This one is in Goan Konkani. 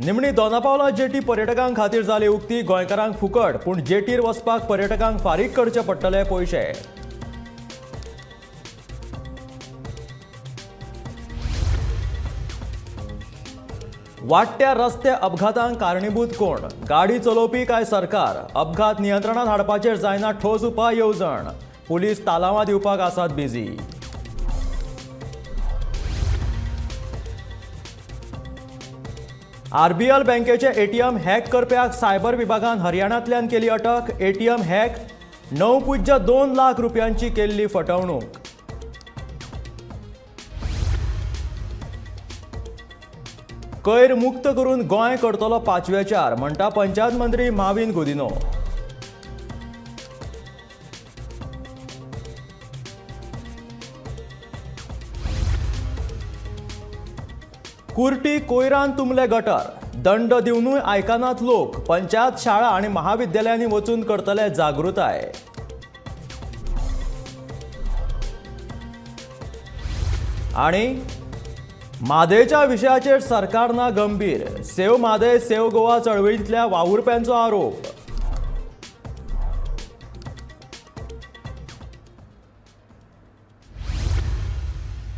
निमणी दोनापावला जेटी पर्यटकां खातीर जाली उक्ती. गोंयकारांक फुकट, पूण जेटीर वचपाक पर्यटकांक फारीक करचे पडटले पयशे. वाडट्या रस्ते अपघातांक कारणीभूत कोण? गाडी चलोवपी काय सरकार? अपघात नियंत्रणात हाडपाचेर जायना ठोस उपाय येवजण. पुलीस तालावां दिवपाक आसात बिझी. आरबीएल बँकेचे एटीएम हॅक करप्याक सायबर विभागान हरियाणांतल्यान केली अटक. एटीएम हॅक 9.2 लाख रुपयांची केल्ली फटवणूक. कोयर मुक्त करून गोंय करतलो पाचवेचार, म्हणटा पंचायत मंत्री माविन गुदिन्हो. कुर्टी कोयरान तुंबले गटर, दंड दिवनूय आयकनात लोक. पंचायत शाळा आनी महाविद्यालयांनी वचून करतले जागृताय. आनी म्हादयच्या विशयाचेर सरकार ना गंभीर. सेव म्हादय सेव गोवा चळवळींतल्या वावुरप्यांचो आरोप.